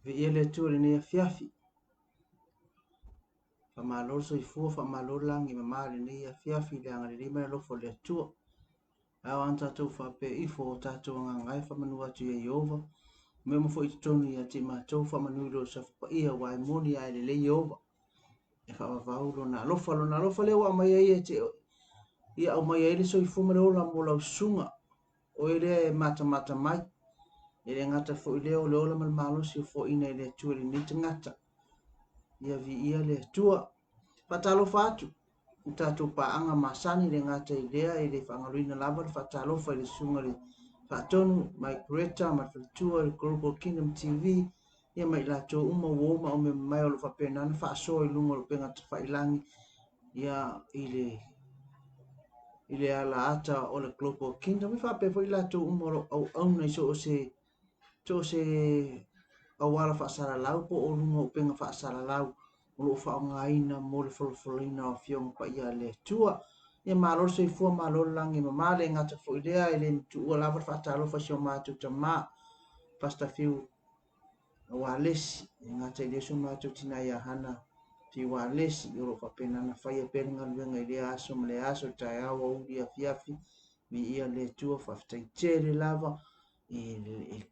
Viia le Atua i lenei afiafi. Faamalo le soifua, faamalo le lagi e mama i lenei afiafi i le agalelei ma le alofa o le Atua. Ao ana tatou faapea ifo o tatou agaga e faamanu atu ia Ieova, mea uma foi i totonu ia te i matou, faamanu i lou suafa paia, aua e moni a e lelei Ieova. E faavavau lona alofa, lona alofa lea ua aumai ai ia te ia aumai ai le soifua ma le ola mo lau susuga. Oe lea e matamata mai, e le gata foi lea o le ola ma le malosi o foaiina e le Atua i lenei tagata. Ia viia le Atua. Faatalofa atu i tatou paaga masani le gata i lea e le faagaloina lava le faatalofa i le susuga i le Faatonu Mike Greta ma le faletua i le Global Kingdom TV ia ma i latou uma uo ma aumea mamae o lo o faapena ona faasoa i luga o le upega tafailagi ia i le i le alaata o le Global Kingdom e faapea foi i latou uma o lo o auauna i so o se so o se auala faasalalau po o luga o upega faasalalau o lo o faaaogaina mo le folafolaina o Afioga Paia a le Atua. Ia malo le soifua, malo le lagi e mama, le gata foi lea e le tuua lava le faatalofa i si o matou tama, Pastor Fiu Walesi, e gata i lea si o matou tina ia Hana Fiu Walesi, o lo o faapena ona faia pea le galuega i lea aso ma lea aso, taeao, aoauli, afiafi, viia le Atua, faafetai tele lava i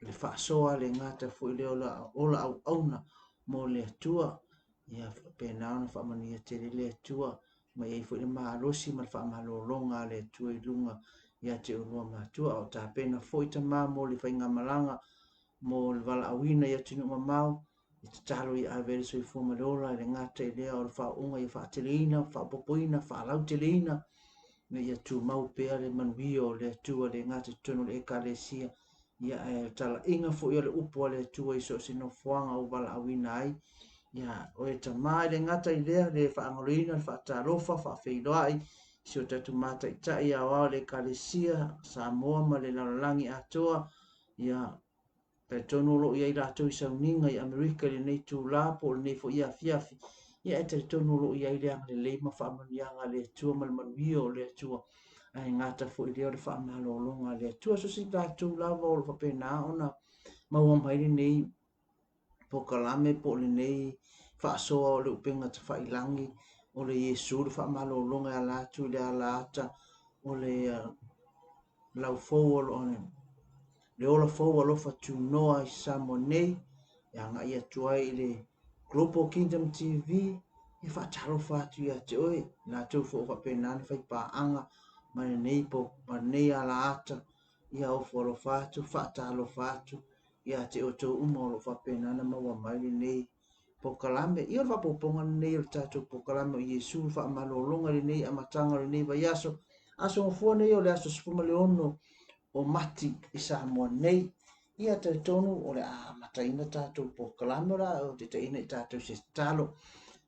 le faasoa le gata foi lea o la ola auauna mo le Atua. Ia faapena ona faamanuia tele le Atua ma i ai foi le malosi ma le faamalologa a le Atua i luga ia te oulua matua. A o tapena foi tama mo le faigamalaga mo le valaauina i atunuu mamao, e tatalo ia ave le soifua ma le ola e le gata i lea o le faauuga ia faateleina, faaopoopoina, faalauteleina, ina ia tumau pea le manuia o le Atua le gata i totonu o le Ekalesia, ia ae o talaiga foi o le upu a le Atua i so o se nofoaga o valaauina ai. Ia, oe tama e le gata i lea, le faagaloina le faatalofa, faafeiloai si o tatou mataitai aoao o le Ekalesia Samoa ma le lalolagi atoa. Ia, talitonu o lo o i ai latou i sauniga i Amerika i lenei itula po o lenei foi afiafi. Ia e talitonu o lo o i ai le agalelei ma faamanuiaga a le Atua ma le manuia o le Atua. Ae gata foi lea o le faamalologa a le Atua. So se tatou lava o lo o faapena ona maua mai lenei polokalame po o lenei faasoa o le upega tafailagi o le Iesu le faamalologa e ala atu i le alaata o le laufou o lo o le ola fou alofa tunoa i Samoa nei e agai atu ai i le Global Kingdom TV e faatalofa atu ia te oe latou foi o faapena ona fai paaga ma lenei po ma lenei alaata ia ofo alofa atu faatalofa atu ia te outou uma o lo o faapena ona maua mai lenei polokalame. Ia o le faaopoopoga lenei o le tatou polokalame o Iesu le faamalologa i lenei amataga o lenei vaiaso. Aso Gafua nei o le aso 16 o Mati i Samoa nei. Ia talitonu o le a amataina tatou polokalame o le a taitaiina i tatou se tatalo.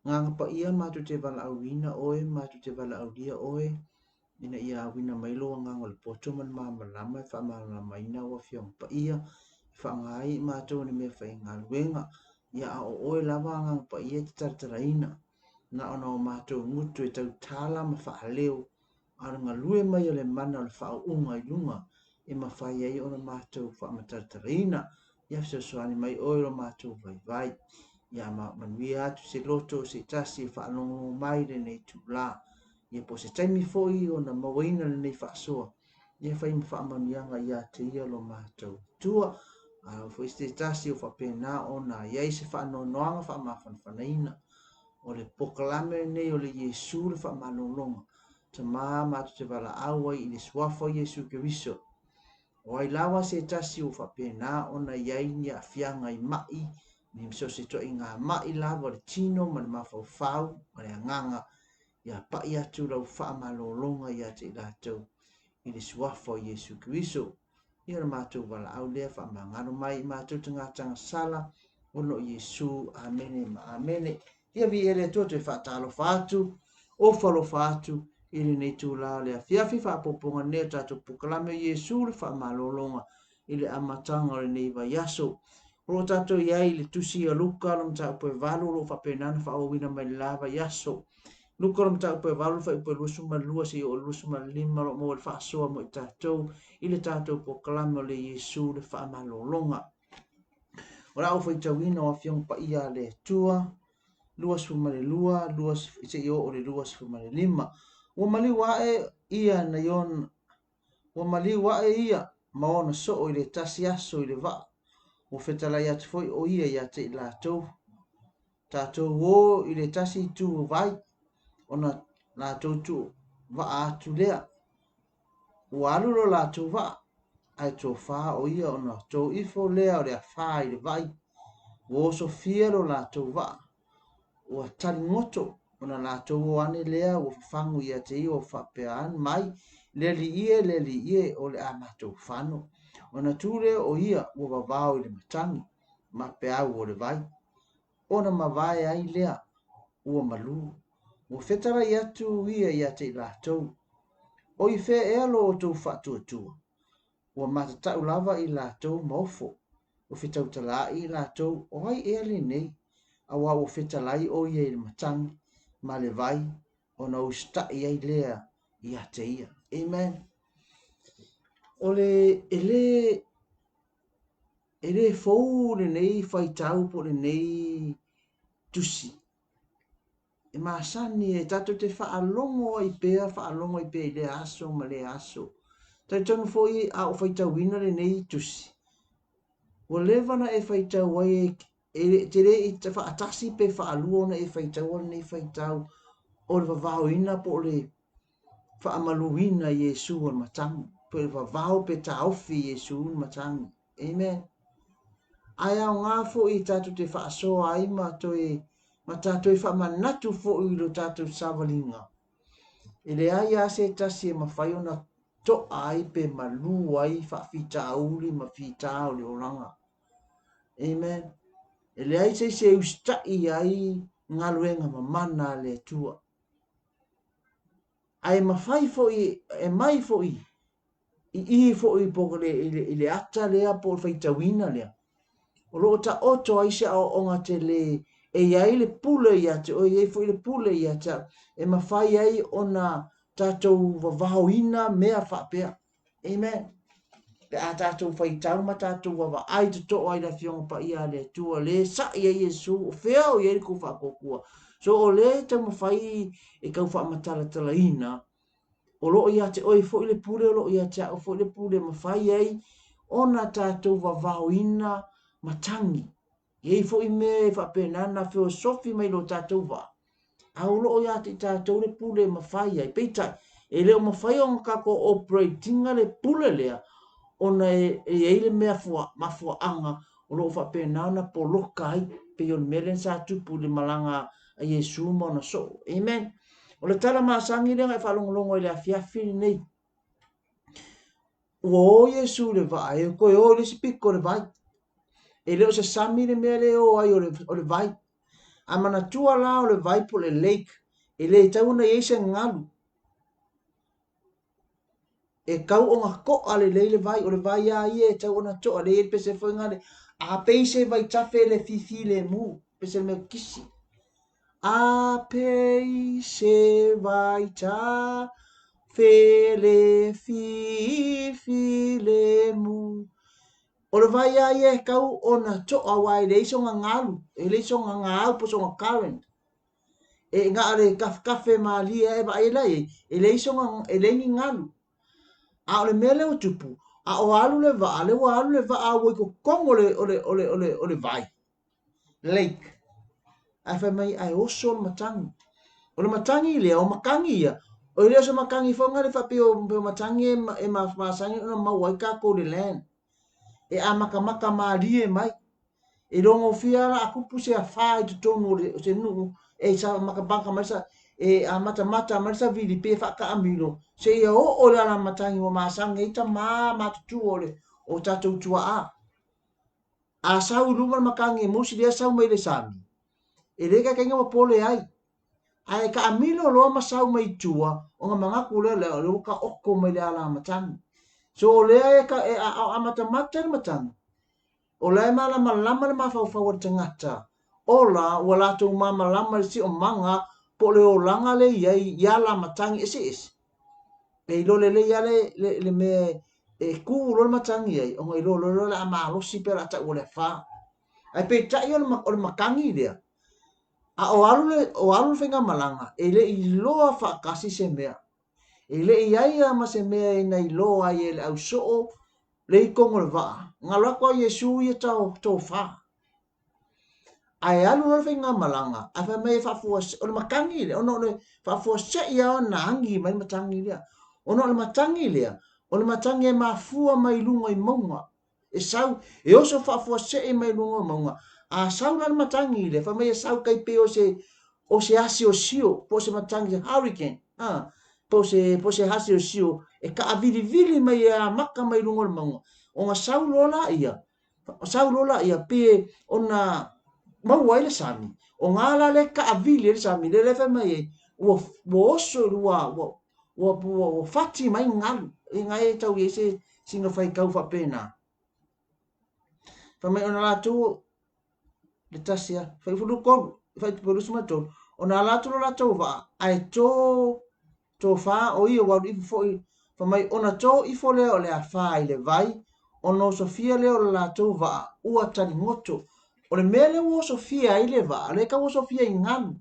Agaga Paia matou te valaauina oe, matou te valaaulia oe ina ia auina mai lou agaga o le poto ma le malamalama e faamalamalamaina au Afioga Paia, e faaaoga ai i matou i le mea faigaluega. Ia a o oe lava Agaga Paia e te talatalaina, na ona o matou gutu e tautala ma faaleo, a o le galue mai o le mana o le faauuga i luga e mafai ai ona matou faamatalatalaina. Ia fesoasoani mai oe lo matou vaivai. Ia manuia atu se loto o se tasi e faalogologo mai i lenei itula. Ia po o se taimi foi ona mauaina lenei faasoa. Ia fai ma faamanuiaga ia te ia lo matou Atua. A o foi se tasi o faapena ona i ai se faanoanoaga faamafanafanaina o le polokalame lenei o le Iesu le faamalologa. Tama matou te valaau ai i le suafa o Iesu Keriso. O ai lava se tasi ua faapena ona i ai ni aafiaga i ma'i, ni so o se ituaiga ma'i lava o le tino ma le mafaufau ma le agaga, ia pai atu lau faamalologa ia te i latou i le suafa o Iesu Keriso. Ia o le matou valaau lea faamagalo mai i matou tagataga sala ona o Iesu. Amene ma amene. Ia viia le Atua toe faatalofa atu, ofo alofa atu i lenei itula o le afiafi faaopoopoga nei o tatou polokalame o Iesu le faamalologa i le amataga o lenei vaiaso. O lo o tatou i ai i le tusi a Luka le mataupu e 8 o lo o faapena ona faaauauina mai le la vaiaso. Luka le mataupu e 8 le fuaiupu e 22 seia oo i le 25 o lo o maua le faasoa mo i tatou i le tatou polokalame o le Iesu le faamalologa. O le a ou faitauina o Afioga Paia a le Atua, 22, 20, seia oo i le 25. Ua maliu ae ia nai ona, ua maliu ae ia ma ona soo i le tasi aso i le vaa. Ua fetalai atu foi o ia ia te i latou. Tatou o i le tasi itu o vai, ona latou tuu vaa atu lea. Ua alu lo latou vaa, ae tofa o ia ona to ifo lea o le afā i le vai. Ua osofia lo latou vaa, ua taligoto ona latou o ane lea ua fafagu ia te ia ua faapea mai, Le Alii e, le Alii e, o le a matou fano. Ona tu lea o ia ua vavao i le matagi ma peau o le vai. Ona mavae ai lea, ua malū. Ua fetalai atu ia ia te i latou, O i fea ea lo outou faatuatua? Ua matatau lava i latou ma ofo. Ua fetautalaai i latou, O ai ea lenei? Aua ua fetalai o ia i le matagi ma le vai, ona usitai ai lea ia te ia. Amen. O le e le E le fou lenei faitau po o lenei tusi. E masani e tatou te faalogo ai pea, faalogo ai pea i lea aso ma lea aso. Talitonu foi a ou faitauina lenei tusi, ua leva ona e faitau ai e te le i faatasi pe faalua ona e faitaua lenei faitau o le vavaoina po o le faamaluina i Iesu o le matagi, po o le vavao pe taofi i Iesu le matagi. Amen. Ae aoga foi tatou te faasoa ai ma toe ma tatou faamanatu foi i lo tatou savaliga. E leai lava se tasi e mafai ona to'a ai pe malu ai faafitauli ma fita o le olaga. Amen. E leai se isi e usitai ai galuega mamana a le Atua. Ae mafai foi, e mai foi i i foi po o le, i le, i le ata lea po o le faitauina lea, o lo o taoto ai se aoaoga tele e i ai le pule ia te oe, e i ai foi le pule ia te au, e mafai ai ona tatou vavaoina mea faapea. Amen. Pe a tatou faitau ma tatou vaavaai totoa i le Afioga Paia a le Atua, le sa'i ai Iesu, o fea o i ai le kou faatuatua. So o lea e taumafai e tau faamatalatalaina, o lo o ia te oe foi le pule, o lo o ia te au foi le pule, e mafai ai ona tatou vavaoina matagi. E i ai foi mea e faapena ona feosofi mai lo tatou vaa, a o lo o ia te i tatou le pule e mafai ai. Peitai, e le o mafai ona tatou operate ina le pule lea, ona e i ai le mea mafuaaga o lo o faapena ona poloka ai, pei o le mea lea sa tupu i le malaga a Iesu ma ona soo. Amen. O le tala masani lea na e faalogologo ai i le afiafi lenei. Ua o Iesu i le vaa, e toe o i le isi pito o le vai. E le o se sami le mea lea e o ai o le, o le vai. A manatua la o le vai po o le lake, e le tatau ona i ai se galu. E tau ona to'a lelei le vai, o le vai lava ia e tau ona to'a lelei, e pese foi ngale, a pei se vaitafe le fifilemu, pese le mea kisi. A pei se vaitafe le fifilemu. O le vai lava ia e tau ona to'a aua e leai sona galu, e leai sona gau po o sona current. E na o le kafekafe malie e vaai ai la i ai, e leai sona, e leai ni galu. A o le mea lea ua tupu, a o alu le vaa, lea ua alu le vaa ua i totonu o le, o le, o le, o le, o le vai, lake. Ae fai mai, ae oso le matagi. O le matagi lea, o matagi ia, o le o se matagi foi ngale faapea o matagi e, e masani ona maua ai tatou le land. E amatamata malie mai. E logofia la a tupu se afā i totonu o, le, o se nuu, e sa matamata mai sa, e amatamata mai sa vili pe whakaamilo, se ia o o le ala matagi ua masani ai tamā matutua o le o tatou tuaa. A sau i luma le matagi e musi lea sau mai le sami, e le taitaiga ua pole ai. Ae taamilo loa ma sau mai i tua, ona manatu lea lea o lea ua taoto mai le ala matagi. So o lea e, ka, e a, a, amatamata le matagi, o la e malamalama le mafaufau o le tagata, ola ua latou malamalama i le siomaga po o le olaga lea e i ai i ala matagi eseese. E iloa lelei lava le, le, le mea e kū loa le matagi ai, ona iloa loa lea o le a malosi pe o le a tau o le afā. Ae peitai o le, o le matagi lea, a o alu le, o alu le faigamalaga, e le i iloa faatasi se mea. E le i i ai lava ma se mea e na iloa ai e le ausoo le ikogo o le vaa. Na alu atu a Iesu ia tofa. Ae alu loa le faigamalaga, ae fai mai e faafuasei, o le matagi lea, ona o le faafuasei lava ona agi mai le matagi lea. Ona o le matagi lea, o le matagi e mafua mai luga i mauga. E sau, e oso faafuasei mai luga o mauga. A sau la le matagi lea, fai mai e sau tai pei o se, o se asiosio, po o se matagi, hurricane, a, po o se, po o se asiosio, e taavilivili mai e amata mai luga o le mauga. Ona sau loa laia, sau loa laia, pei ona maua ai le sami, o gā la lea e taavili ai le sami, lea lea fai mai ai, ua, ua oso, ua, ua, ua, ua, ua fati mai galu, i gā e tau i ai se sina faitau faapena. Fai mai ona latou le tasi a, fai fulu tolu, fai tupe 23, ona ala atu lo latou vaa, ae tō, tofa o ia ua alu ifo foi, fai mai ona tō ifo lea o le afā i le vai, ona osofia lea o le latou vaa, ua taligoto. O le mea lea ua osofia ai le vaa, o lea e tau osofia i galu.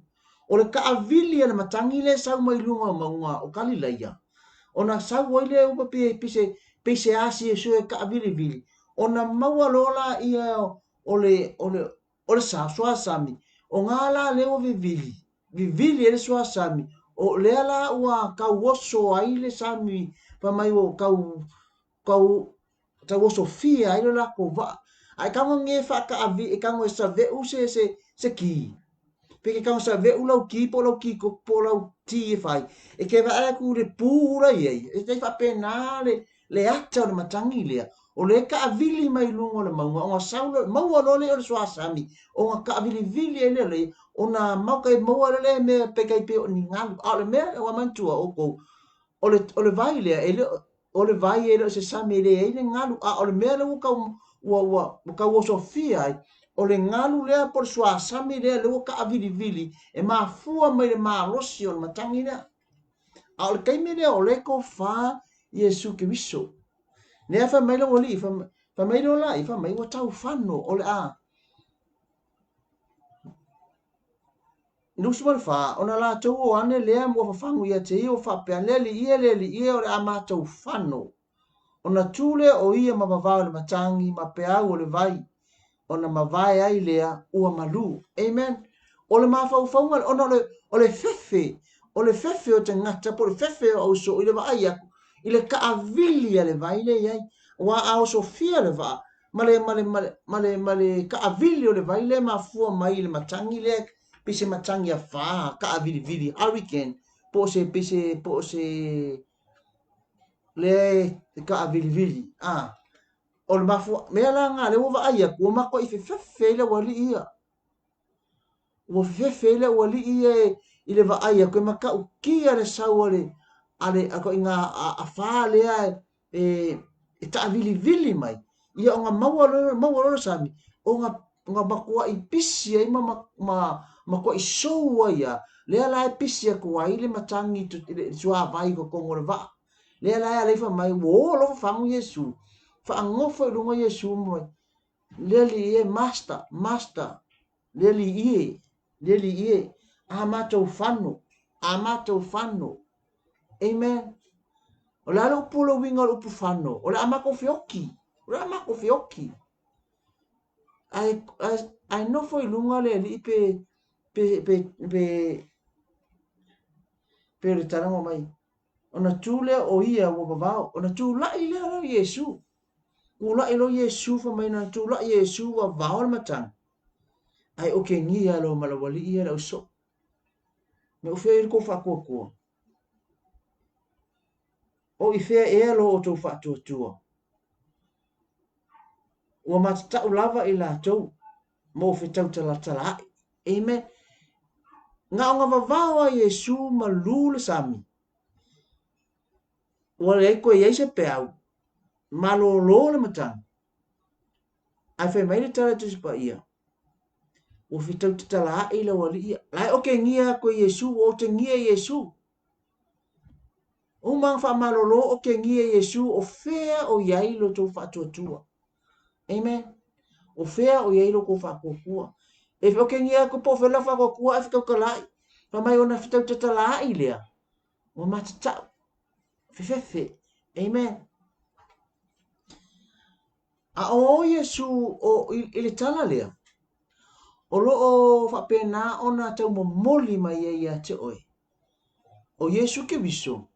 O le taavili a le matagi lea e sau mai luga o mauga o Kalilaia, ona sau ai lea ua pei, pei se, pei se asiosio e taavilivili, ona maua loa laia o le, o le, o le sa, suasami, o gā la lea ua vivili, vivili ai le suasami, o lea la ua tauoso ai le sami, fai mai ua tau, tau, tauosofia ai lo latou vaa. Ae tago ge faataavi, e tago e save'u se, se, se ki. Pe ke tago save'u lau ki po o lau ki po o lau ti e fai. E ke vaai atu i le pu la i ai. E tai faapena le, le ata o le matagi lea. O lea e taavili mai i luga o le mauga, ona sau loa, maua loa lea o le suasami, ona taavilivili ai lea o le, ona maota e maua lea mea pe tai pei o ni galu. A o le mea ua manatua outou, o le, o le vai lea, e le o, o le vai e le o se sami e leai le galu, a o le mea lea ua tau, ua, ua, ua tau osofia ai, o le galu lea po o le suasami lea, lea ua taavilivili e mafua mai le malosi o le matagi lea. A o le taimi lea o lea e tofa Iesu Keriso. Lea fai mai lau alii, fai mai loa la, fai mai ua taufano o le a 24, ona latou o ane lea ua fafagu ia te ia ua faapea, Le alii e, le alii e, o le a matou fano. Ona tu lea o ia ma vavao i le matagi ma peau o le vai, ona mavae ai lea ua malū. Amen. O le mafaufauga, ona o le, o le fefe, o le fefe o tagata, po o le fefe o ausoo i le vaai atu, i le taavili a le vai lea i ai. Aua a osofia le vaa, ma le, ma le, ma le, ma le, ma le taavili o le vai lea e mafua mai i le matagi lea, pei se matagi afā, taavilivili, hurricane, po o se, pei se, po o se, lea e taavilivili, a. O le mafua, mea la nga lea ua vaai atu, ua matuai fefefe ai le aualii ia. Ua fefefe ai le aualii ia e, i le vaai atu e matautia le sau a le, a le, a ituaiga afā lea e, e taavilivili mai, ia ona maua loa, maua loa le sami, ona, ona matuai pisi ai ma, ma, ma matuai sou ai lava, lea la e pisi atu ai le matagi i le suavai i totonu o le vaa. Lea la e alaifa mai, ua o loa fafagu Iesu, faanofo i luga Iesu ma mai, Le alii e, Master, Master, le alii e, le alii e, a matou fano, a matou fano. Amen. O le a le upu o le uiga o le upu fano? O le a matou feoki. O le a matou feoki. Ae, ae, ae nofo i luga le alii pe, pe, pe, pe, pe o le tala mai. Ona tu lea o ia ua vavao, ona tula'i lea o Iesu. Tula'i loa Iesu fai mai na tula'i Iesu vavao le matagi. Ae okegia loa ma le aualii ia le ausoo. Me o fea i le tou faatuatua? O i fea ea lo outou faatuatua? Ua matata'u lava i latou ma ua fetautalatala'i. Amen. Na ona vavao a Iesu ma lū le sami. Ua leai toe i ai se peau. Malōlō le matagi. Ae fai mai le tala i Tusi Paia, ua fetautatalaa'i le aualii ia. La e okegia atu e Iesu, ua otegia e Iesu. Uma ona faamalolo okegia e Iesu, o fea o i ai lo outou faatuatua. Amen. O fea o i ai lo kou faatuatua? E okengia aku po o fea lau faatuatua ae fetautalaa'i. Fai mai ona fetautatala'i lea, ua matata'u, fefefe. Amen. A o Iesu o i, i le tala lea, o lo o faapena ona taumomoli mai ai ia te oe. O Iesu Keriso,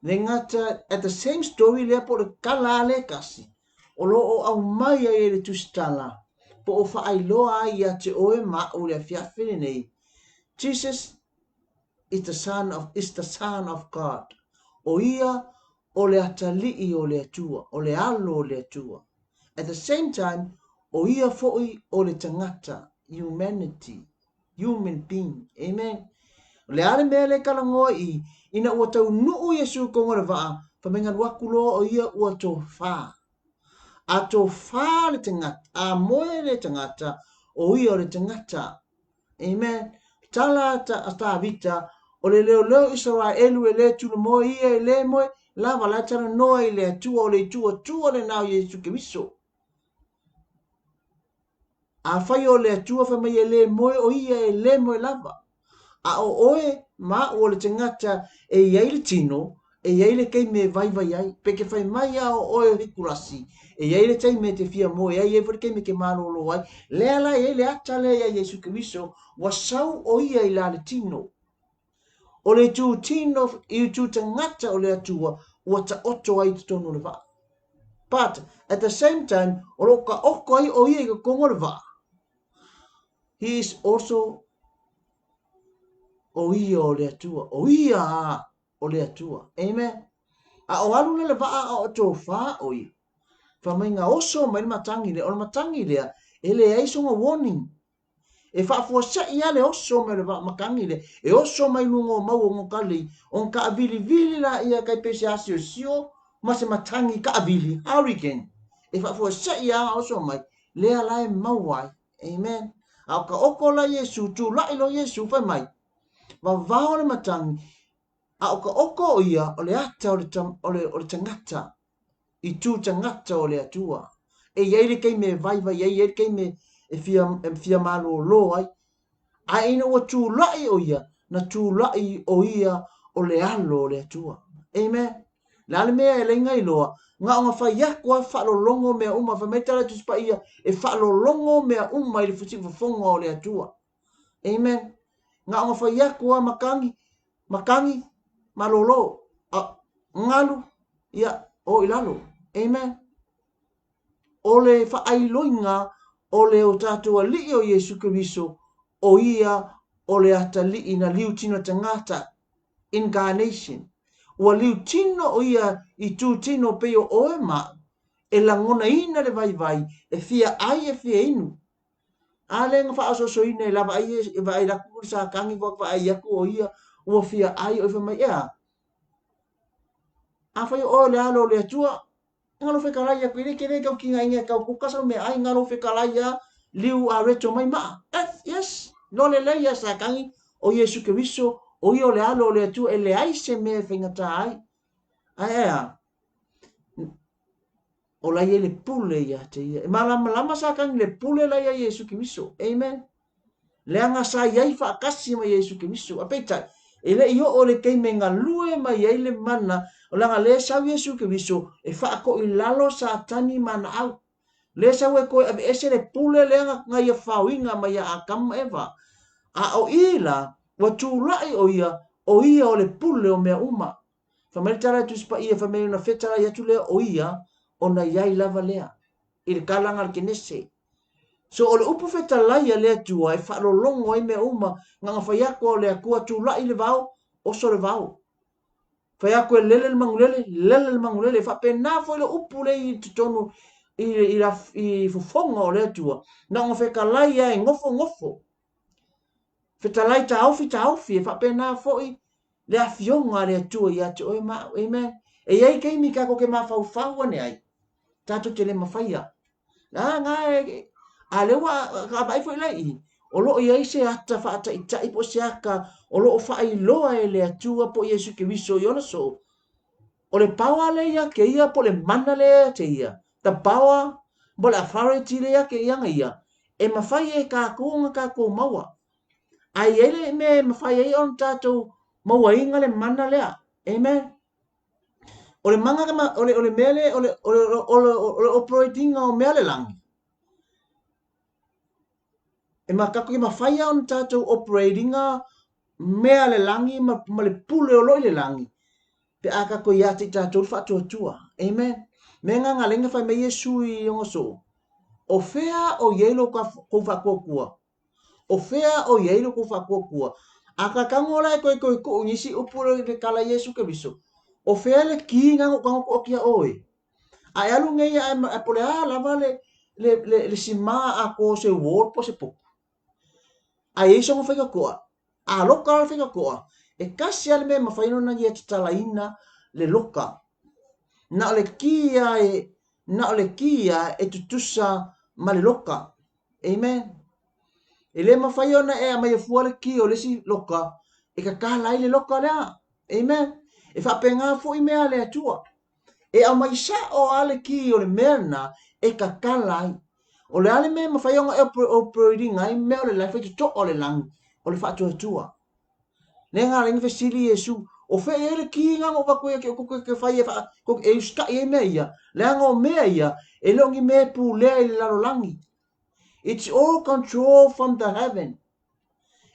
le gata at the same story lea po o le tala a le tasi, o lo o aumai ai e le tusitala, po o faailoa ai ia te oe ma a'u i le afiafi lenei, Jesus is the son of, is the son of God. O ia o le atalii o le Atua, o le alo o le Atua. At the same time, o ia foi o le tagata, humanity, human being. Amen. O le a le mea le talanoa i, ina ua taunuu Iesu i totonu o le vaa, fai mai na alu atu loa o ia ua tofa. A tofa le tagata, a moe le tagata, o ia o le tagata. Amen. Tala a Tavita, o le leoleo Isaraelu e le tulumoe ia e le moe, lava la e talanoa i le Atua, o le Itu Atua lena o Iesu Keriso. Afai o le Atua fai mai e le moe, o ia e le moe lava. A o oe ma a'u o le tagata e i ai le tino, e i ai le taimi e vaivai ai. Pe ke fai mai a o oe o Hikulasi, e i ai le taimi e te fia moe ai, e i ai foi le taimi e te malōlō ai. Lea la e i ai le ata lea iā Iesu Keriso, ua sau o ia i la le tino. O le itu tino, i itu tagata o le Atua, ua taoto ai i totonu o le vaa. But, at the same time, o lo o taoto ai o ia i totonu o le vaa. He is also o ia o le Atua. O ia a o le Atua. Amen. A o alu le le vaa a o tofā o ia. Fai mai na oso mai le matangi lea. O le matangi lea, e leai sona warning. E faafuasei lava le oso mai o le vaa matangi lea. E oso mai luga o mau o Gokalei, ona taavilivili laia tai pei se asiosio ma se matangi taavili, hurricane. E faafuasei lava ona oso mai, lea la e maua ai. Amen. A o ka oko la Iesu, tulai loa Iesu, fai mai, vavao le matangi, a o ka oko o ia, o le ata o le, o le, o le tagata, i tū tagata o le Atua. E i ai le taimi e vaivai ai, e i ai le taimi e fia, e fia malōlō ai. A ina ua tulai o ia, na tulai o ia o le alo o le Atua. Amen. Le a le mea e laina iloa, na ona fai aku a faalologo mea uma, fai mai tala Tusi Paia, e faalologo mea uma i le siufofoga o le Atua. Amen. Na ona fai aku a matagi, matagi, malōlō, a, galu, ia, o i lalo. Amen. O le faailoina o le o tatou Alii o Iesu Keriso, o ia o le atalii na liutino tagata, incarnation. Ua liutino o ia i tūtino pei o oe ma a'u, e lagonaina le vaivai, e fia ai e fia inu. A lea na faaosoosoina e lava ai e vaai atu le Satani ua vaai atu o ia ua fia ai o ia fai mai, e a? Afai o oe o le alo o le Atua, e galo fetalai atu i le tele tau tigaina e tau kuka sau meaai galo fetalai a liu a reto mai maa. Yes, no lelei ia Satani o Iesu Keriso, o ia o le alo o le Atua e leai se mea e faigata ai. Ae a? O la i ai le pule ia te ia. E malamalama Satani le pule la ia Iesu Keriso. Amen. Leaga sa i ai faatasi ma Iesu Keriso. A peitai, e le i oo le taimi e galue mai ai le mana, o leaga lea sau Iesu Keriso e faakoilalo Satani ma ana au. Lea sau e toe aveese le pule lea na ia faoina mai ia Atamu ma Eva. A o i la, ua tulai o ia, o ia o le pule o mea uma. Fai mai le tala e Tusi Paia, fai mai ona fetalai atu lea o ia, ona i ai lava lea, i le kalaga a le Kenese. So o le upu fetalai a le Atua e faalologo ai mea uma, na ona fai atu a o le Atua tulai le vao, oso le vao. Fai atu e lele le manulele, lele le manulele. E faapena foi le upu lea i totonu i, i, i, i fofoga o le Atua, na ona fetalai lava e nofonofo. Fetalai taofi taofi, e faapena foi le afioga a le Atua ia te oe ma a'u. Amen. E i ai taimi tatou te mafaufau ane ai, tatou te le mafaia. A, na e, a lea ua a vaai foi la i i, o lo o i ai se ata faataitai po o se ata o lo o faailoa e le Atua po o Iesu Keriso i ona soo, o le power lea ia te ia po o le mana lea ia te ia, the power Ma le authority lea ia ke ianga ia, e mafai e kākou ona kākou maua. A i ai le mea e mafai ai ona tātou mauaina le mana lea. Amen. O le mana, o le, o le mea le, o le, o le, o le, o le operating o mea le lagi. E ma kākou ke mafai a ona tātou operate ina mea le lagi ma, ma le pule o lo i le lagi pe a kākou ia te i tātou le faatuatua. Amen. Me ngā ngā lenga whai mai Iesu i onga so. O whea o iei lo kou whakuakua? O whea o iei lo kou whakuakua? A ka kango la e koe koe ku ngisi upu le kala Iesu Keriso. O whea le ki ngā ngo kango ku okia oe? A e alu nei a e po le a lava le, le, le, le simā a ko se wall po se poku. A e iso whaika koa. A loka la whaika koa. E kasi ale me mawhai nona ia tatalaina le loka. Na o le kia e, na o le kia e tutusa ma le loka. Amen. E le mawhai ona e amai fua le ki o le si loka, e kakala ai le loka lea. Amen. E whapenga fo i mea le atua. E aumai sa'o a le ki o le mea lena e kakala ai. O le a le mea e mafai ona e operating ai mea o le lagi, faitotoa o le lagi, o le faatuatua. Lea na ala ai ona fesili Iesu, O fea i ai le ki na na ou avatu ai ia te outou ke fai e faa, e usita'i ai mea ia? Leaga o mea ia, e le o ni mea e pulea i le lalolagi. It's all control from the heaven.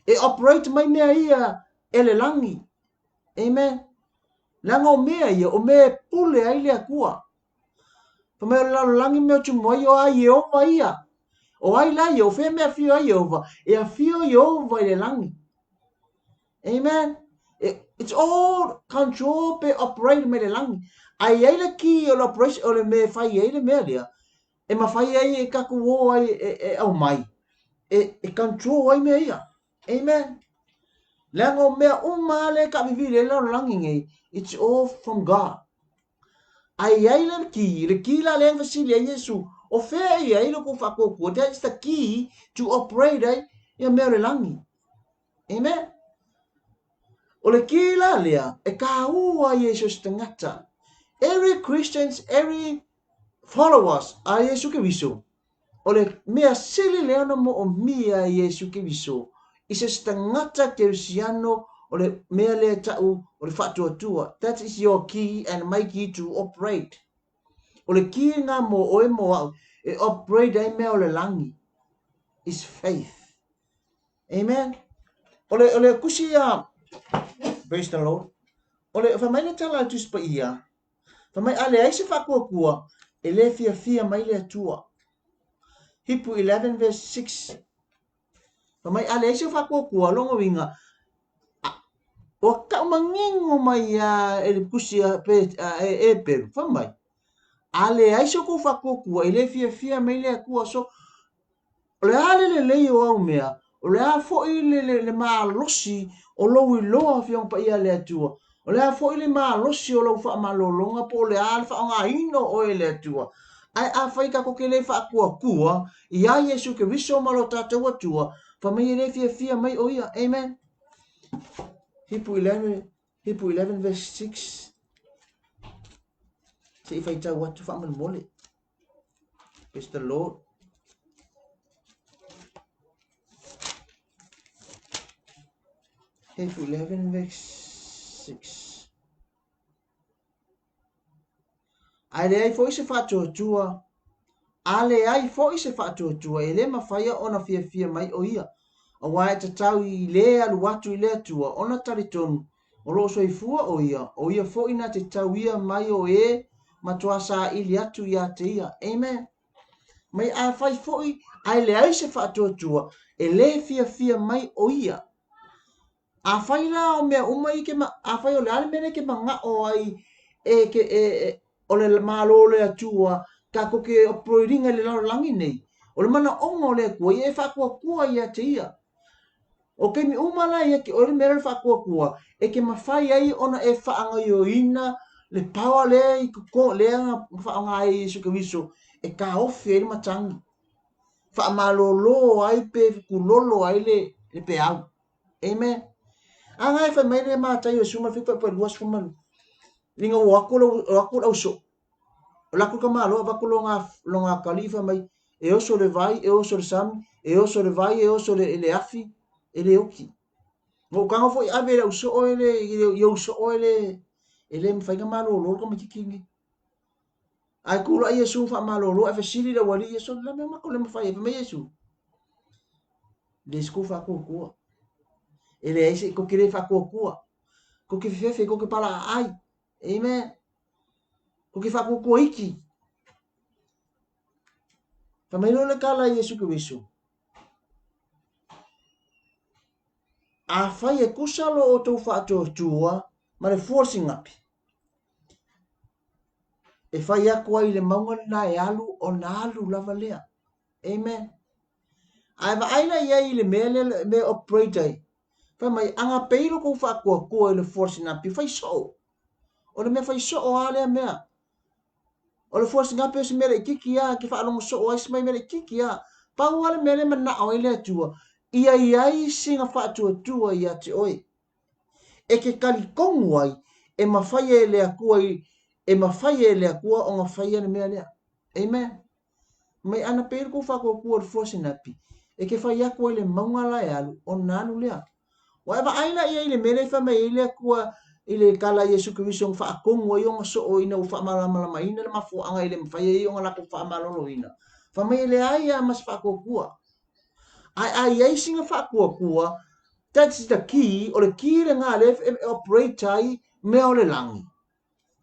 E operate mai mea ia e le lagi. Amen. Leaga o mea ia, o mea e pule ai le Atua. Fai mai o le lalolagi mea o tumu ai, o a Ieova ia. O ai la ia, o fea mea afio ai Ieova? E afio Ieova i le lagi. Amen. It's all control pe operate mai le lagi. A i ai le key o le operation, o le mea e fai ai le mea lea, e mafai ai e tatou o ai e, e aumai, e, e control ai mea ia. Amen. Leaga o mea uma lea e taavivili ai le lalolagi nei, it's all from God. A i ai le key, le key la lea na fesili ai Iesu, o fea e i ai lo kou faatuatua? That is the key to operate ai ia mea o le lagi. Amen. O le key la lea, e kāua ai Iesu se tagata. Every Christians, every followers a Iesu Keriso, O le mea sili lea ona moomia e Iesu Keriso i se tagata Kerisiano o le mea lea e ta'u o le faatuatua, that is your key and my key to operate. O le key lena mo oe mo a'u e operate ai mea o le lagi is faith. Amen. O le, o le kusi a, praise the Lord, o le, fai mai le tala a le Tusi Paia, Fai mai, a leai se faatuatua, e le fiafia mai le Atua. Hebrew 11 verse 6. Fai mai, a leai se faatuatua, lona uiga, ua tau manino mai a e le tusi a, pe, a, e, Eperu, fai mai, a leai se kou faatuatua, e le fiafia mai le Atua. So, O le a le lelei o au mea, o le a foi le, le, le malosi o lou iloa, Afioga Paia a le Atua, o le a foi le malosi o lau faamalologa, po o le a le faaaogaina o oe e le Atua. Ae afai tatou te le faatuatua iā Iesu Keriso ma lo tatou Atua, fai mai e le fiafia mai o Ia. Amen. Hebrew 11, Hebrew 11 verse 6. Se i faitau atu faamolemole. Praise the Lord. Hebrew 11 verse 6. A leai foi se faatuatua, a leai foi se faatuatua, e le mafai ona fiafia mai o ia. Aua e tatau i le alu atu i le Atua, ona talitonu, O lo o soifua ʻo ia, ʻo ia foʻi na te tauia mai o e matuā saʻili atu iā te ia. Amen. Mai afai foʻi a e leai se faatuatua, e lē fiafia mai ʻo ia. Afai la o mea uma i ke ma, afai o le a le mea lea ke manaʻo ai e ke, e, e, o le Malo o le Atua, kākou ke operating i le lalolagi nei, o le manaʻoga o le Atua, ia e faatuatua iā te ia. O taimi uma la ia ke ʻoe le mea lea o le faatuatua e ke mafai ai ona e faagaoioina le power lea i totonu lea na faaaoga ai e Iesu Keriso e taofi ai le matagi, faamalolo ai pe tulolo ai le, le peau. Amen. A na e fai mai le Mataio e suma 7.22 ina ua o atu le, o atu le ausoo. O laku le tamaloa avatu lona atalii fai mai, e oso le vai, e oso le sami, e oso le vai, e oso le afi, e le oti. Na ou tago foi ave i le au soo e le, i ou soo e le, e le mafai ona malolo le tamaititi lenei. Ae tulai Iesu faamalolo ae fesili le aualii ia, sole, o le a le mea ua matou le mafai ai? Fai mai Iesu, e leai se tou faatuatua. E leai se, tou te le faatuatua. Tou te fefefe, tou te palaaai. Amen. Tou te faatuatua iki. Fai mai loa le tala a Iesu Keriso, Afai e tusa lo outou faatuatua ma le fua o le sinapi, e fai atu ai i le mauga lena e alu, ona alu lava lea. Amen. Ae vaai la i ai i le mea lea, le mea e operate ai. Fai mai, ana pei lo tou faatuatua i le fua o le sinapi, fai soo. O le mea fai soo lava lea mea. O le fua o le sinapi o se mea laitiiti lava, e te faalogo soo ai si mai mea laitiiti lava. Pau lava le mea lea e manao ai le Atua, ia i ai sina faatuatua ia te oe. E te talitonu ai, e mafai e le Atua, e mafai e le Atua ona faia le mea lea. Amen. Mai ana pei le kou faatuatua i le fua sinapi, e te fai atu ai i le mauga la e alu, ona alu lea. Ua e vaai la i ai i le mea lea i fai mai ai le Atua i le tala a Iesu Keriso na faatonu ai ona soo ina ua faamalamalamaina le mafuaaga e le mafai ai ona latou faamaloloina. Fai mai e leai lava ma se faatuatua. Ae a i ai sina faatuatua, that's the key, o le key lena lea e operate ai mea o le lagi.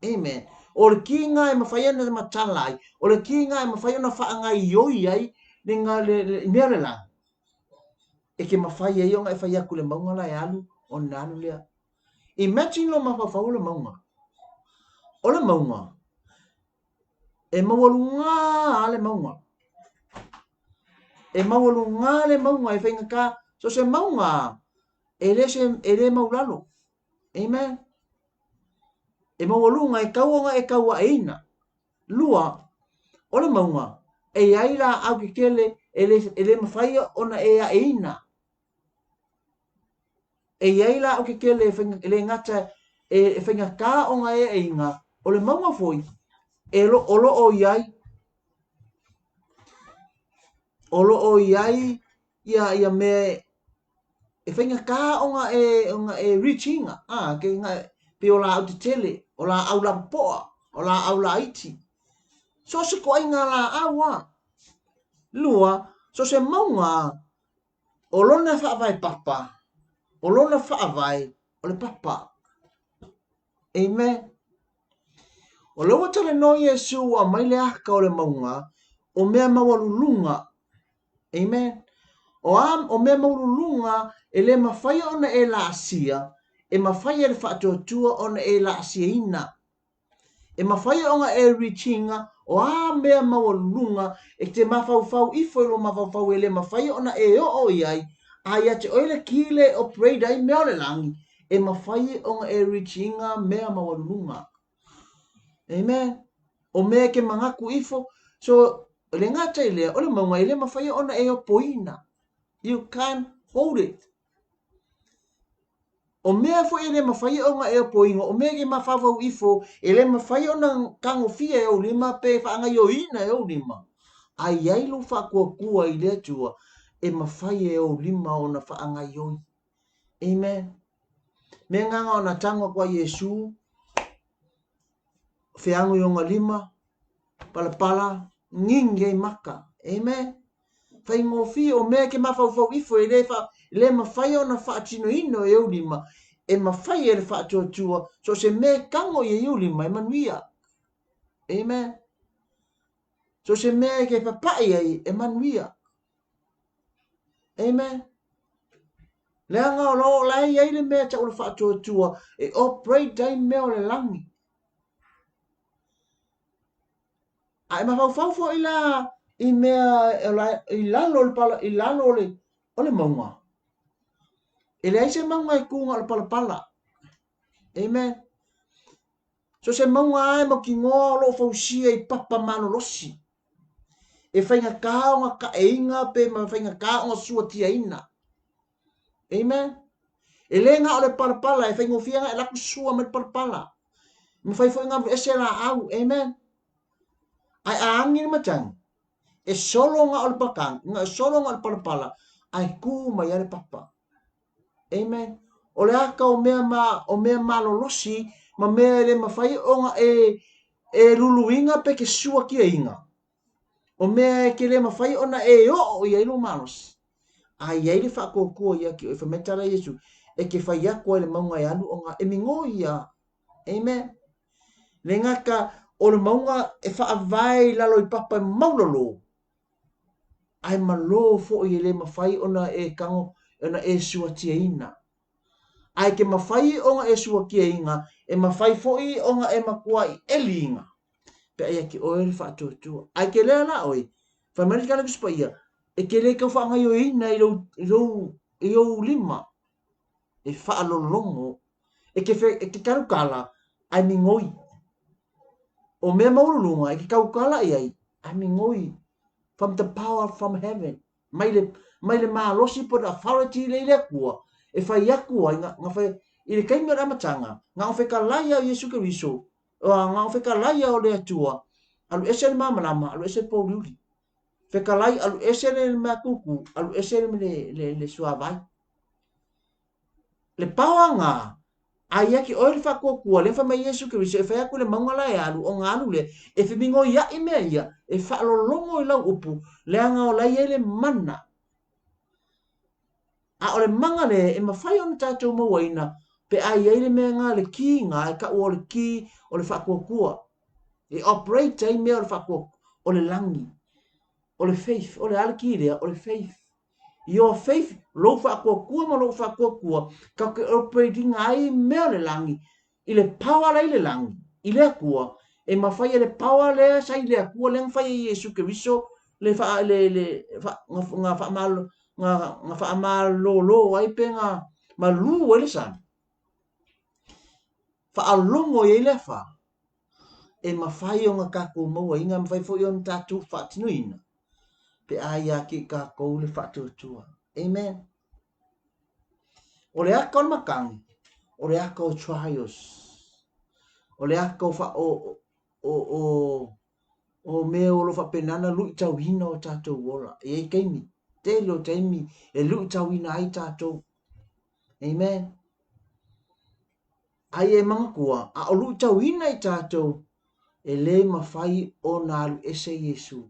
Amen. O le ki ngā e mawhai ana matala ai, o le ki ngā e mawhai ona whaangaioi ai le ngā le, le, mea le lagi. E ke mawhai ai ona e whai aku le maunga la e alu, o na alu lea. Imagine lo mafaufau o le mauga. O le mauga, e maualugā a le mauga. E maualugā le mauga e whaingatā. So se mauga, e le, se, e le maulalo. Amen. E maualuga e tau ona e tauaeina. Lua, o le mauga, e i ai laau tetele e le, e le mafai ona e aeina. E i ai laau tetele e, fainga, e le gata e, e faigata ona e aeina, o le mauga foi, e lo, o lo o i ai, o lo o i ai ia, ia mea e faigata ona e, ona e reach ina, a, ke nga, pei o laau tetele, o laau lapopoa, o laau laiti. So se koaiga laau a. Lua, so se mauga a, o lona faavae papa, o lona faavae o le papa. Amen. O lea ua talanoa Iesu ua aumai le aka o le mauga, o mea maualuluga. Amen. O a, o mea maualuluga e le mafai ona e laasia, e mafai e le faatuatua ona e laasiaina. E mafai ona e reach ina, o a mea maualuluga e te mafaufau ifo i lou mafaufau e le mafai ona e oo i ai, a ia te oe le ki le operate ai mea o le lagi, e mafai ona e reach ina mea maualuluga. Amen. O mea e ke manatu ifo, so e le gata i lea, o le mauga e le mafai ona e opoina. You can't hold it. O mea foi e le mafai ona e opoina, o mea e mafaufau ifo, e le mafai ona tagofia e ou lima pe faagaioina e ou lima. A i ai lou faatuatua i le Atua, e mafai e ou lima ona faagaioi. Amen. Mea nganga ona tago aku a Iesu, feago i ona lima, palapala, ngingi ai maka. Amen. Faigofie, o mea e ke mafaufau ifo e le, fa, le mafai ona faatinoina e ou lima, e mafai e le faatuatua, so o se mea e tago i ai ou lima e manuia. Amen. So o se mea e ke papai ai e manuia. Amen. Leaga o lo o la e i ai le mea tau o le faatuatua e operate ai mea o le lagi. A e mafaufau foi la i mea i lalo o le pala, i lalo o le, o le mauga. E leai se mauga e tu na o le palapala. Amen. So se mauga lava e mautinoa o lo o fausia i papa malolosi. E faigata ona kaeina pe ma faigata ona suatiaina. Amen. E le na o le palapala, e faigofie na e laku sua mai le palapala. Mafai foi ona alu ese laau. Amen. Ae a agi le matagi, e solo ga o le pakagi, ga solo ga o le palapala, ae ku mai lava le papa. Amen. O le aka o mea ma, o mea malolosi ma mea e le mafai ona e, e luluiga pe ke suakiaiga. O mea e ke le mafai ona e oo i ai lou malosi. A i ai le faatuatua ia te oe, fai mai tala a Iesu, e te fai atu ai le mauga e alu ona e migoi ia. Amen. Le gata o le mauga e faavae i lalo i papa e maulolo, ae malo foi e le mafai ona e tago, ona e suatiaina. Ae ke mafai ona e suatiaina, e mafai foi ona e matuai eliina, pe a ia te oe le faatuatua. Ae ke lea la oe, fai mai le tala Tusi Paia, e te le tau faagaioiina i lou, i lou, i ou lima, e faalologo, e te, fe, e te talutala, ae migoi. O mea maualuluga e te tautala i ai, ae migoi. From the power from heaven. Mai le, mai le malosi po le authority lea i le Atua, e fai atu ai, na, na fai, i le taimi o le amataga, na o fetalai a o Iesu Keriso, na o fetalai a o le Atua, alu ese le malamalama, alu ese le pouliuli. Fetalai, alu ese le mea kūkū, alu ese le, le, le, le suavai. Le paoa ga, a ia te oe le faatuatua, lea fai mai Iesu Keriso, e fai atu le mauga la e alu, ona alu lea, e femigoia'i mea ia, e faalologo i lau upu, leaga o la e i ai le mana. A o le mana lea e mafai ona tatou mauaina pe a i ai le mea ga, le ki ga, e taua o le ki o le faatuatua. E operate ai mea o le faatuatua, o le lagi, o le faith, o le a le ki lea, o le faith. Your faith, lou faatuatua ma lou faatuatua, tatou te operate ina ai mea o le lagi, i le power la i le lagi, i le Atua, e mafai e le power lea sa i le Atua lea na fai e Iesu Keriso le fa, le, le, fa, na, na, faamalo, na, na faamalolo ai pe na malū ai le sami. Faalogo i ai le afa, e mafai ona tatou mauaina, e mafai foi ona tatou faatinoina, pe a ia te i tatou le faatuatua. Amen. O le aka o le matagi, o le aka o trials, o le aka o, fa, o, o, o, o mea o lo faapena ona luitauina o tatou ola. E i ai taimi, tele o taimi e luitauina ai tatou. Amen. Ai e manatua, a o luitauina i tatou, e le mafai ona alu ese Iesu.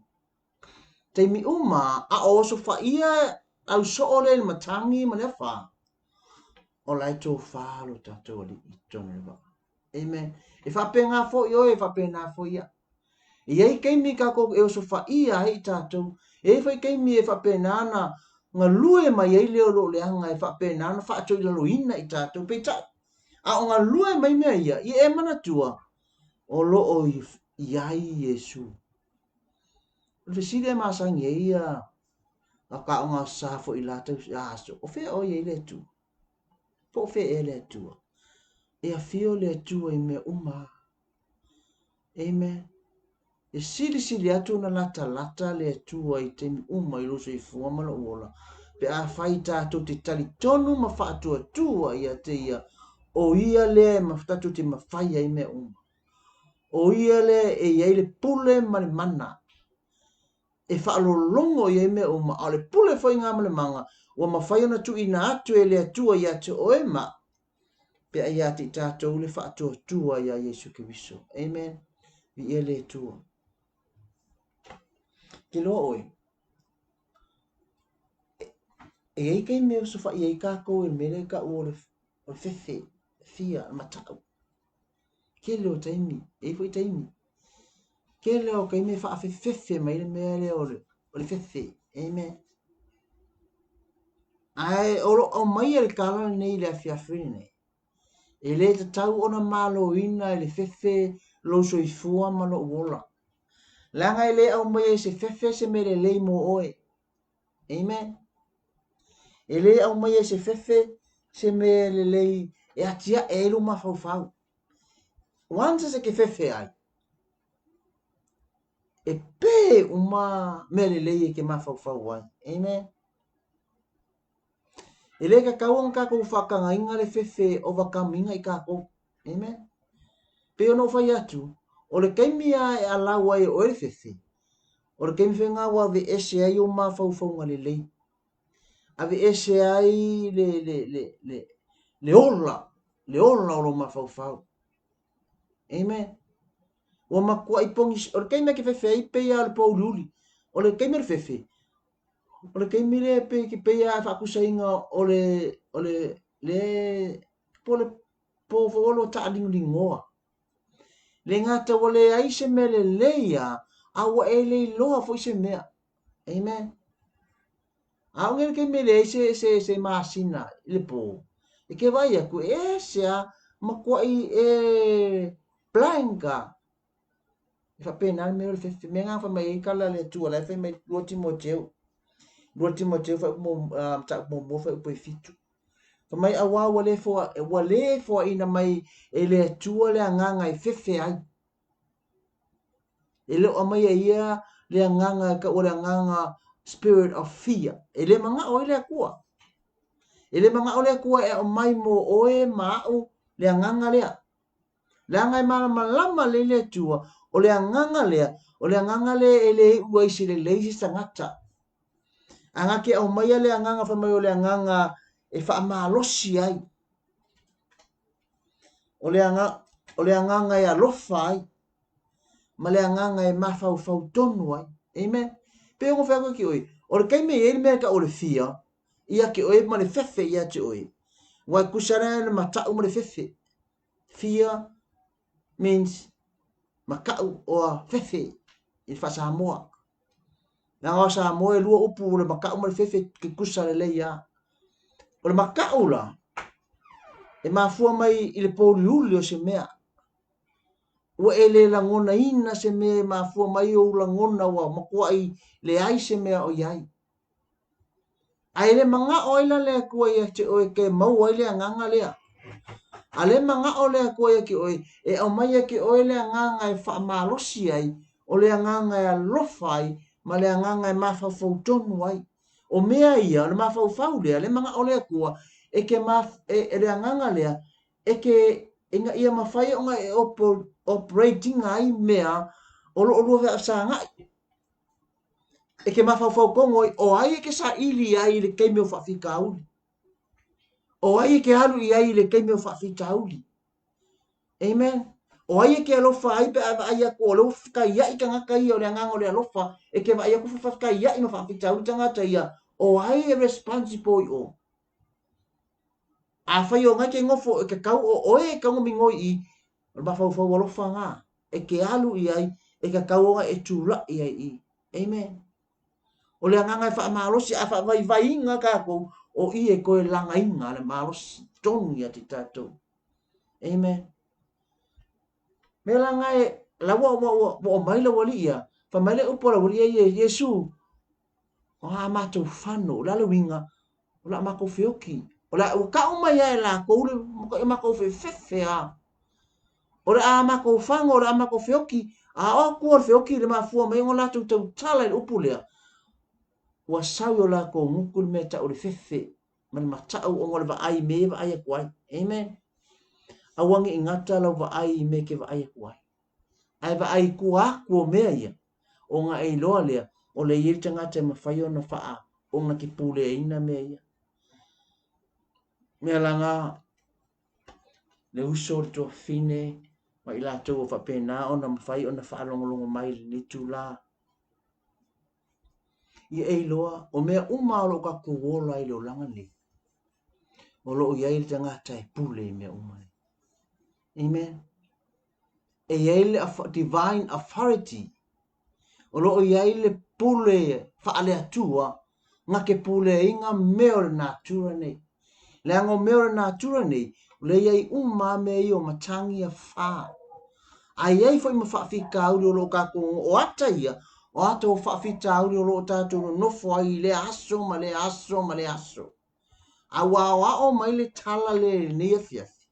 Taimi uma, a o osofaia au soo lea i le matagi ma le afa, o la e tofa lo tatou Alii i totonu o le vaa. Amen. E faapena foi oe, e faapena foi au. E i ai taimi tatou e osofaia ai i tatou, e i ai foi taimi e faapena ona galue mai ai le o lo o leaga e faapena ona faatoilaloina i tatou. Peitai, a o galue mai mea ia, ia e manatua, o lo o i ai Iesu. O le fesili e masani ai ia a taoga sa foi i latou aso, o fea o i ai le Atua? Po o fea ea le Atua? E afio le Atua i mea uma. Amen. E silisili atu ona latalata le Atua i taimi uma i lou soifua ma lou ola, pe afai tatou te talitonu ma faatuatua ia te Ia, o Ia lea e tatou te mafai ai mea uma. O Ia lea e i ai le pule ma le mana e faalologo i ai mea uma, a o le pule foi ngā ma le mana ua mafai ona tuuina atu e le Atua ia te oe ma pe a ia te i tatou le faatuatua iā Iesu Keriso. Amen. Viia le Atua. Ke loa oe, e i ai taimi e osofai ai kākou e le mea lea e taua o le, o le fefe, fia, le matau. Tele o taimi, e i ai foi taimi. Tele o taimi e faafefefe mai le mea lea o le, o le fefe. Amen. Ae o lo o aumaia le tala lenei i le afiafi lenei, e le tatau ona maloina e le fefe lou soifua ma lou ola. Leaga e le aumaia e se fefe se mea lelei mo oe. Amen. E le aumaia e se fefe se mea lelei e atiae ai lou mafaufau. Once se ke fefe ai, e pē uma mea lelei e ke mafaufau ai. Amen. E le tatau ona tatou faatagaina le fefe e overcome ina i tatou. Amen. Pei ona ou fai atu, O le taimi lava e alau ai e oe le fefe, o le taimi foi lena ua aveese ai ou mafaufauga lelei, aveese ai le, le, le, le, le ola, le ola o lou mafaufau. Amen. Ua matuai pogisa, o le taimi e ke fefe ai pei lava o le pōuliuli. O le taimi o le fefe, o le taimi lea pei ke pei lava faatusaina o le, o le, le, po le po foi o lo taaligoligoa. Le gata ua leai se mea lelei lava, a ua e le iloa foi se mea. Amen. A o le taimi e leai se, se, se masina i le po, e ke vaai atu, e ese a, matuai e blank a. E faapena le mea o le fefe. Mea na fai mai ai tala a le Atua, la e fai mai 2 Timoteo. 2 Timoteo fai mo mataupu muamua fuaiupu e 7. Fai mai auā ua le foa, ua le foaina mai e le Atua le agaga e fefe ai. E le o aumaia e ia le agaga e taua le agaga spirit of fear. E le manao ai le Atua. E le manao le Atua e aumai mo oe ma a'u le agaga lea. Leaga e malamalama lelei le Atua, o le agaga lea, o le agaga lea e le iu ai se lelei se tagata. A na te aumaia le agaga fai mai o le agaga e faamalosi ai, o le, aga, o le agaga e alofa ai, ma le agaga e mafaufau tonu ai. Amen. Pei ona fai atu ia te oe, o le taimi e i ai le mea e tau o le fear, ia te oe ma le fefe ia te oe. Ua e tusa lea le mata'u ma le fefe. Fear means mata'u or fefe i le faa-Samoa. Leaga o Samoa e lua upu o le mata'u ma le fefe ke tusa lelei lava. O le mata'u la, e mafua mai i le pōuliuli o se mea. Ua e le lagonaina se mea e mafua mai ou lagona ua matuai leai se mea o i ai. A e le manao ai la le Atua ia te oe ke maua ai le agaga lea. A le manao le Atua ia te oe, e aumai ia te oe le agaga e faamalosi ai, o le agaga e alofa ai, ma le agaga e mafaufau tonu ai. O mea ia, o le mafaufau lea, le manao le Atua, e ke maf, e, e le agaga lea, e ke, ina ia mafai ona e operate ina ai mea o lo o lua feasagai. E ke mafaufau tonu ai, o ai e ke saili ai i le taimi o faafitauli? O ai e ke alu i ai i le taimi o faafitauli? Amen. O ai e ke alofa ai pe a vaai atu o lea ua fetaia'i tagata ia o le agaga o le alofa, e ke vaai atu fetaia'i ma faafitauli tagata ia, o ai e responsible i o? Afai o ngai ke nofo e tatau o oe e tatau ona migoi i, o le mafaufau alofa na e ke alu i ai, e tatau ona e tula'i ai i. Amen. O le agaga e faamalosi a faavaivaiga tatou, o i e toe lagaina le malosi tonu ia te tatou. Amen. Mea la nga e, la ua, ua, ua, ua o mai lau alii ia, fai mai le upu a lau alii ia Iesu, o a matou fano, o le a le uiga, o le a matou feoki, o le a ua tau mai lava e latou le matuai matou fefefe lava. O le a matou fano, o le a matou feoki, a o atu o le feoki le mafua mai ona latou tautala i le upu lea, ua sau i o latou gutu le mea e tau o le fefe ma le mata'u ona o le vaai i mea ia e vaai atu ai. Amen. Aua ne i gata lau vaai i mea e te vaai atu ai. Ae vaai i tua atu o mea ia, ona e iloa lea, o lea e i ai le tagata e mafai ona faa, ona te puleaina mea ia. Mea laga le uso, le tuafafine, ma i latou o faapena ona mafai ona faalogologo mai i lenei itula. Ia e iloa, o mea uma o lo o tatou ola ai i le olaga nei, o lo o i ai le tagata e pule i mea uma nei. Amen. E i ai le divine authority, o lo o i ai le pule faale-Atua na te puleaina mea o le natura nei. Leaga o mea o le natura nei, o lea e i ai uma lava mea ia o matagi ia fa. A i ai foi ma faafitauli o lo o tatou, o ata ia, o ata o faafitauli o lo o tatou nonofo ai i lea aso ma lea aso ma lea aso. A ua aoao mai le tala lea i lenei afiafi,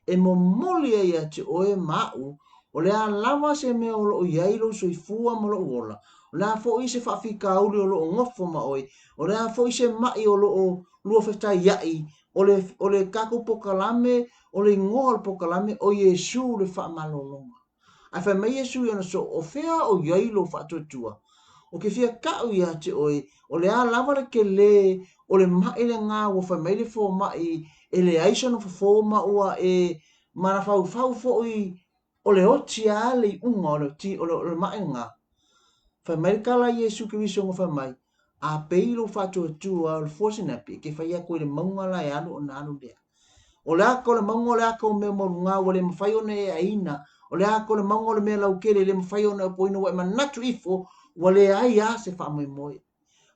e momoli ai ia te oe ma a'u, o le a lava se mea o lo o i ai lou soifua ma lou ola, o le a foi se faafitauli o lo o nofo ma oe, o le a foi se ma'i o lo o lua fetaia'i, o le, o le tatou pokalame, o le igoa o le pokalame, o Iesu le faamalologa. Ae fai mai Iesu i ona soo, O fea o i ai lou faatuatua? Ou ke fia ka'u iā te oe, o le a lava le kelē o le maʻi legā ua fai mai le fomaʻi e leai sona fofō ma ua e manafaufau foʻi o le oti a le iʻuga o le o le, o le maʻi legā. Fai mai le tala a Iesu Keriso na fai mai, A pei lou faatuatua o le fua sinapi, e ke fai aku i le mauga la e alu ona alu lea. O le aka o le mauga o le aka o mea maualugā ua le mafai ona e aina. O le aka o le mauga o le mea laukele e le mafai ona e opoina ua e manatu ifo ua leai a se faamoemoe.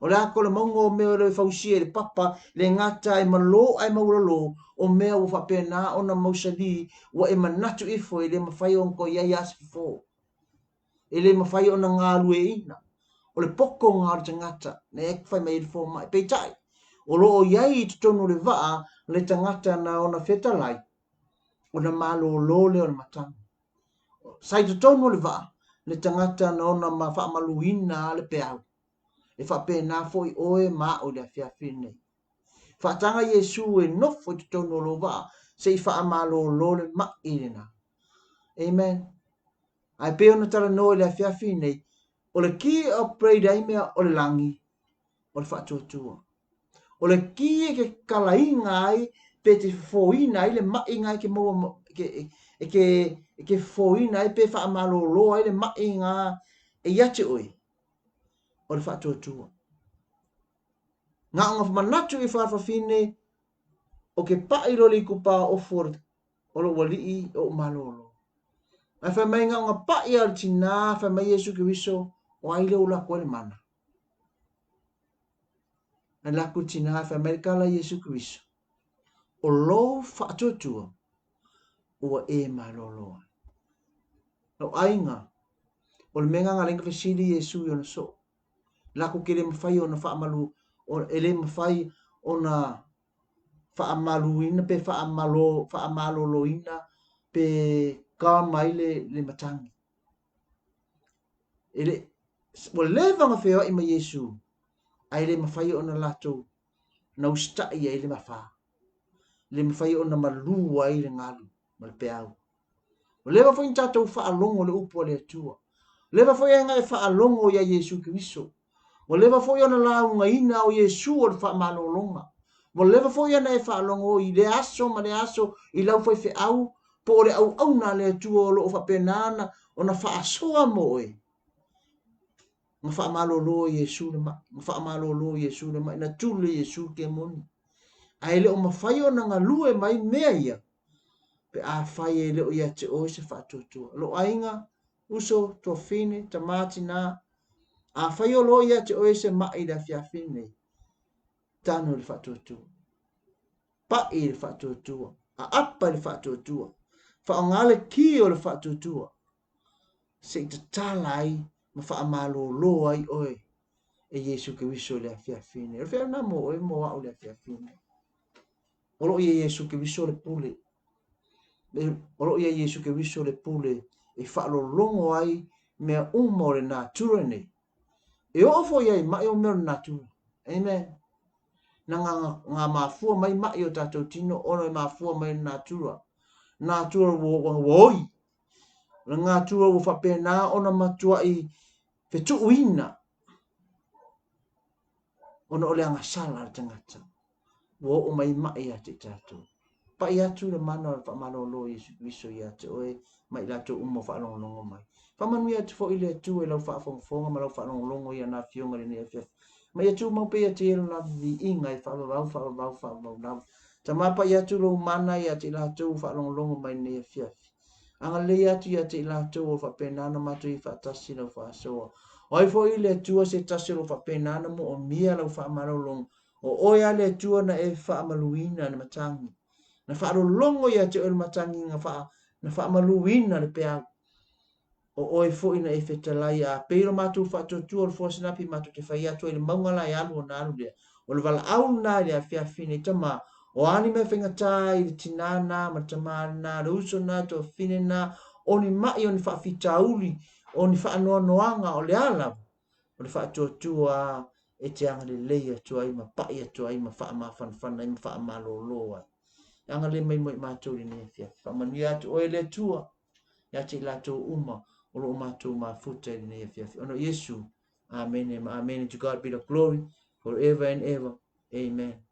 O le aka o le mauga o mea o le fausia i le papa le gata e malo ae maualalo o mea ua faapena ona mausalī ua e manatu ifo e le mafai ona toe i ai a se fofo. E le mafai ona galueaiina. O le pokoga o le tagata, na e fai mai ai le fomai. Peitai, o lo o i ai i totonu o le vaa le tagata na ona fetalai, ona malōlō lea o le matagi. Sa i totonu o le vaa le tagata na ona ma faamaluina le peau. E faapena foi oe ma a'u i le afiafi lenei. Faataga Iesu e nofo i totonu o lou vaa se i faamalōlō le maʻi lena. Amen. Ae pei ona talanoa i le afiafi nei, o le ki e operate ai mea o le lagi, o le faatuatua. O le ki e ke kalaina ai pe te fofoina ai le maʻi ga e ke maua ke e ke e ke fofoina ai pe faamalōlō ai le maʻi ga e ia te oe, o le faatuatua. Gaʻoga manatu i fafafine o ke paʻi loa le itupa ofu o lou alii o ou malōlō. Ae fai mai gaʻoga paʻi a le tinā, fai mai Iesu Keriso, o ai lea ua lako ai le mana. Ae lako le tinā, fai mai le tala a Iesu Keriso, o lou faatuatua ua e malōlō ai. Lou aiga, o le mea ga na fesili Iesu i ona soo. Lakou ke le mafai ona faamalu, e le mafai ona faamaluina pe faamalo, faamaloloina pe calm ai le, le matagi. E le, ua leva ona feoai ma Iesu, ae le mafai ona latou na usitaʻi ai le mafā. Le mafai ona malū ai le galu ma le peau. Ua leva foi ona tatou faalogo i le upu a le Atua. Ua leva foi ona e faalogo iā Iesu Keriso. Ua leva foi ona laugaina o Iesu o le faamalologa. Ua leva foi ona e faalogo i lea aso ma lea aso i lau faifeau po o le auauna a le Atua o lo o faapena ona faasoa mo oe. Na faamalolo e Iesu le maʻi, na faamalolo e Iesu le maʻi, na tulu e Iesu le kemoni. Ae le o mafai ona galue mai mea ia pe afai e le o ia te oe se faatuatua. Lou aiga, uso, tuafine, tamā, tinā, afai o lo o ia te oe se maʻi i le afiafi lenei, tanu i le faatuatua. Paʻi i le faatuatua. Aapa i le faatuatua. Faaaoga le ki o le faatuatua se i tatala ai ma faamalōlō ai oe e Iesu Keriso i le afiafi nei. O le feau lena mo oe mo a'u i le afiafi nei. O lo o ia Iesu Keriso le pule. O lo o ia Iesu Keriso le pule e faalologo ai mea uma o le natura nei. E oo foi ai maʻi o mea o le natura. Amen. Na ngā, ngā mafua mai maʻi o tatou tino ona e mafua mai le natura. Natura ua, ua, ua oi. O le natura ua faapena ona matuai fetuuina ona o le agasala a le tagata ua oo mai maʻi ia te i tatou. Paʻi atu le mana o le faamalōlō o Iesu Keriso ia te oe ma i latou uma o faalogologo mai. Faamanuia atu foi le Atua i lau faafogafoga ma lau faalogologo i ana afioga i lenei afiafi. Ma ia tumau pea ia te ia lona viiga e faavavau, faavavau, faavavau lava. Tama paʻi atu lou mana ia te i latou ua faalogologo mai i lenei afiafi. Agalelei atu ia te i latou o faapena ona matou i faatasi lau faasoa. O ai foi le Atua se tasi o lo o faapena ona moomia lau faamalologa, o oe a le Atua na e faamaluina le matagi, na faalologo ia te oe le matagi na, faa, na faamaluina le peau. O oe foi na e fetalai a pei lo matou faatuatua o le fua sinapi matou te fai atu ai le mauga la e alu ona alu lea. O le valaau lena i le afiafi nei tama, o a ni mea faigata i le tinā na ma le tamā lena, le uso na, tuafafine na, o ni maʻi, o ni faafitauli, o ni faanoanoaga, o le a lava, o le faatuatua a e te agalelei atu ai ma paʻi atu ai ma faamafanafana ai ma faamalōlō ai. E agalelei mai mo i matou i lenei afiafi. Faamanuia atu oe le Atua. ia te i latou uma o lo o matou mafuta i lenei afiafi. Ona o Iesu. Amene ma amene. To God be the glory forever and ever. Amen.